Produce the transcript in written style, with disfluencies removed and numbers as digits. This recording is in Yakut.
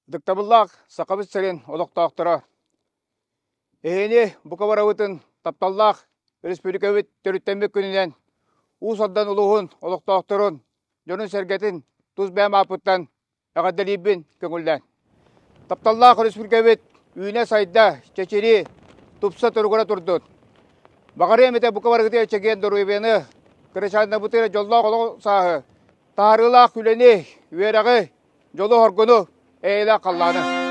Ытыктабыллаах Сахабыт сирин олохтоохторо! Эһиини бука барыбытын тапталлаах өрөспүүбүлүкэбит төрүттэммит күнүнэн Уус Алдан улууһун олохтоохторун, дьонун-сэргэтин тус бэйэм ааппыттан эҕэрдэлиирбин көҥүллээн. Тапталлаах өрөспүүбүлүкэбит үүнэ-сайда, чэчирии, тупса туругура турдун. Баҕарыам этэ бука барыгытыгар чэгиэн доруобуйаны, кырачааннарбытыгар дьоллоох олох сааһы, таһаарыылаах үлэни, үөрэҕи, дьолу-соргуну, эйэлээх халлааны.